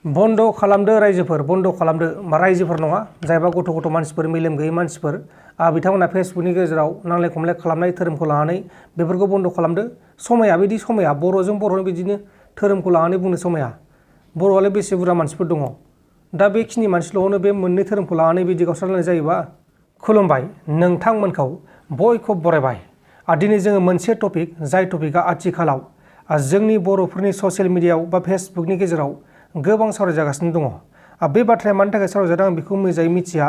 बन्द खालामदो रायजोफोर बन्द खालामदो रायजोफोर नङा जायबा गथ' मानसिफोर मेलेम गैयै मानसिफोर बिथांमोना फेसबुकनि गेजेराव नांलाय खमलाय खालामनाय धोरोमखौ लानानै बेफोरखौ बन्द खालामदो। समाया बिदि समाया बर'जों बर'नि बिदिनो धोरोमखौ लानानै बुंनो समाया बर'आलाय बेसे बुरजा मानसिफोर दङ। दा बेखिनि मानसिल'आवनो बे मोननै धोरोमखौ लानानै बिदि गावस्रालायनाय जायोबा खुलुमबाय नोंथांमोनखौ बयखौबो बरायबाय। दिनै जोङो मोनसे टपिक जाय टपिकआ आथिखालाव जोंनि बर'फोरनि ससियेल मिडियायाव बा फेसबुकनि गेजेराव गोबां सावरायजागासिनो दङ। बे बाथ्राया मानि थाखाय सावरायजादों आं बेखौ मोजाङै मिथिया।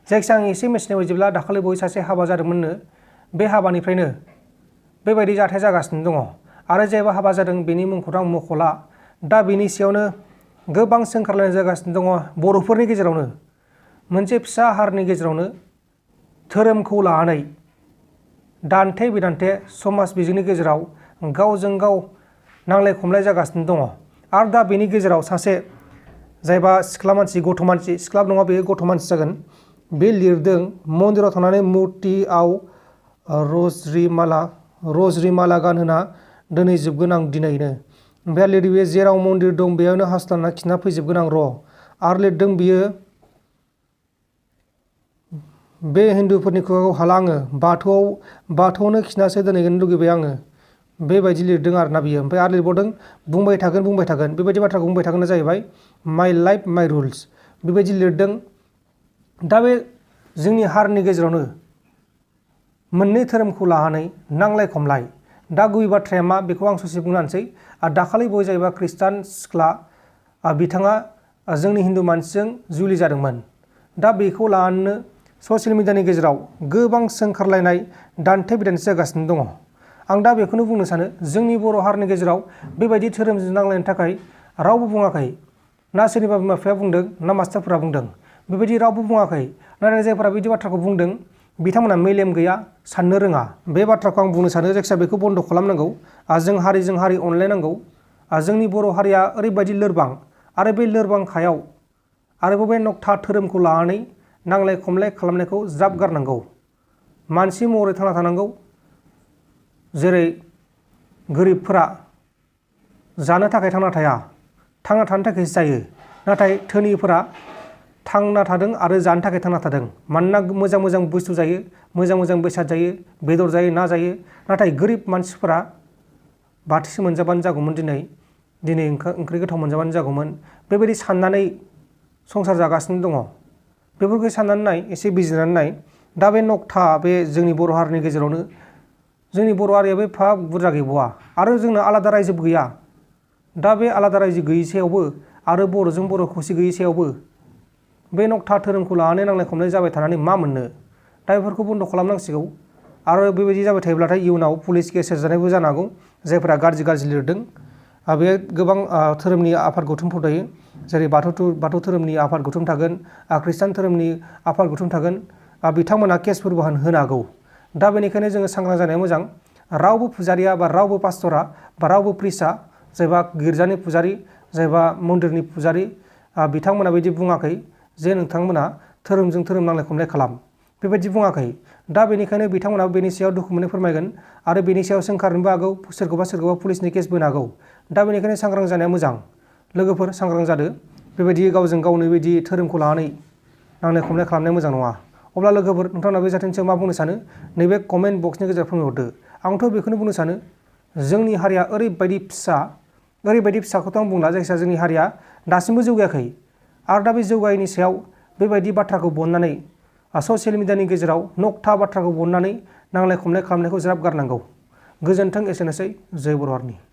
जायखिजाया आं एसे मिथिनाय बायदिब्ला दाखालि बावै सासे हाबा जादोंमोननो। बे हाबानिफ्रायनो बेबायदि जाथाय जागासिनो दङ आरो जायबा हाबा जादों बेनि मुंखौथ' आं मख'ला। दा बेनि सायावनो गोबां सोंखारलायनाय जागासिनो दङ बर'फोरनि गेजेरावनो। मोनसे फिसा हारिनि गेजेरावनो धोरोमखौ लानानै दान्थे बिदान्थे समाज बिजोंनि गेजेराव गावजों गाव नांलाय खमलाय जागासिनो दङ। आरो दा बेनि गेजेराव सासे जायबा सिख्ला मानसि गथ' मानसि सिख्ला नङा बेयो गथ' मानसि जागोन बे लिरदों मन्दिराव थांनानै मुर्तिआव रजरि माला गानहोना दिनै जोबगोन आं दिनैनो। ओमफ्राय लिरदों बे जेराव मन्दिर दं बेयावनो हास्लाना खिना फैजोबगोन आं र'। आरो लिरदों बियो बे हिन्दुफोरनि खुगाखौ हाला आङो बाथौआवनो खिनासो दोनहैगोन लुगैबाय आङो। बेबायदि लिरदों आरोना बियो। ओमफ्राय आरो लिरबावदों बुंबाय थागोन बेबायदि बाथ्राखौ बुंबाय थागोना जाहैबाय माइ लाइफ माइ रुल्स बेबायदि लिरदों। दा बे जोंनि हारिनि गेजेरावनो मोननै धोरोमखौ लानानै नांलाय खमलाय। दा गुबै बाथ्राया मा बेखौ आं ससे बुंनानैसै। दाखालि बावै जाहैबा खृष्टान सिख्ला बिथाङा जोंनि हिन्दु मानसिजों जुलि जादोंमोन। दा बेखौ लानानैनो ससियेल मिडियानि गेजेराव गोबां सोंखारलायनाय दान्थे बिदान्थे जागासिनो दङ। आं दा बेखौनो बुंनो सानो जोंनि बर' हारिनि गेजेराव बेबायदि धोरोमजों नांलायनो थाखाय रावबो बुङाखै। ना सोरनिबा बिमा बिफाया बुंदों ना मास्टारफोरा बुंदों बेबायदि रावबो बुङाखै। नाथाय जायफोरा बिदि बाथ्राखौ बुंदों बिथांमोना मेलेम गैया साननो रोङा। बे बाथ्राखौ आं बुंनो सानो जायखिजाया बेखौ बन्द खालामनांगौ। जों हारिजों हारि अनलायनांगौ। जोंनि बर' हारिया ओरैबायदि लोरबां आरो बे लोरबांखायाव आरोबाव बे नकथा धोरोमखौ लानानै नांलाय खमलाय खालामनायखौ ज्राब गारनांगौ। मानसि महरै थांना थानांगौ। जेरै गोरिबफोरा जानो थाखाय थांना थाया थांना थानो थाखायसो जायो। नाथाय धोनिफोरा थांना थादों आरो जानो थाखाय थांना थादों। मानोना मोजां मोजां बुस्थु जायो मोजां मोजां बेसाद जायो बेदर जायो ना जायो। नाथाय गोरिब मानसिफोरा बाथिसे मोनजाबानो जागौमोन दिनै ओंख्रि गोथाव मोनजाबानो जागौमोन बेबायदि साननानै संसार जागासिनो दङ। बेफोरखौ साननानै नाय एसे बिजिरनानै नाय। दा बे नकथा बे जोंनि बर' हारिनि गेजेरावनो जोंनि बर' हारियाबो एफा बुरजा गैबावा आरो जोंना आलादा रायजोबो गैया। दा बे आलादा रायजो गैयै सायावबो आरो बर'जों बर' खौसे गैयै सायावबो बे नकथा धोरोमखौ लानानै नांलाय खमलाय जाबाय थानानै मा मोननो। दा बेफोरखौ बन्द खालामनांसिगौ। आरो बेबायदि जाबाय थायोब्लाथाय इयुनाव पुलिस केस होजानायबो जानो हागौ जायफोरा गाज्रि लिरदों। बे गोबां धोरोमनि आफाद गौथुमफोर थायो जेरै बाथौ धोरोमनि आफाद गौथुम थागोन खृष्टान धोरोमनि आफाद गौथुम थागोन। बिथांमोना केसफोरबो होनो हागौ। दा बेनिखायनो जोङो सांग्रां जानाया मोजां। रावबो फुजारिया बा रावबो पास्टरा बा रावबो प्रिस्टआ जायबा गिर्जानि फुजारि जायबा मन्दिरनि फुजारि बिथांमोना बिदि बुङाखै जे नोंथांमोना धोरोमजों धोरोम नांलाय खमलाय खालाम बेबायदि बुङाखै। दा बेनिखायनो बिथांमोना बेनि सायाव दुखु मोननाय फोरमायगोन आरो बेनि सायाव सोंखारनोबो हागौ सोरखौबा पुलिसनि केस बोनो हागौ। दा बेनिखायनो सांग्रां जानाया मोजां। लोगोफोर सांग्रां जादो। बेबायदि गावजों गावनो बेबायदि धोरोमखौ लानानै नांलाय खमलाय खालामनाया मोजां नङा। अब्ला लोगोफोर नोंथांमोना बे जाथायनि सायाव मा बुंनो सानो नैबे कमेन्ट बक्सनि गेजेराव फोरमायहरदो। आंथ' बेखौनो बुंनो सानो जोंनि हारिया ओरैबायदि फिसाखौथ' आं बुंला जायखिजाया जोंनि हारिया दासिमबो जौगायाखै। आरो दा बे जौगायैनि सायाव बेबायदि बाथ्राखौ बननानै ससियेल मिडियानि गेजेराव नकथा बाथ्राखौ बननानै नांलाय खमलाय खालामनायखौ ज्राब गारनांगौ। गोजोन्थों एसेनोसै जय बर' हारिनि।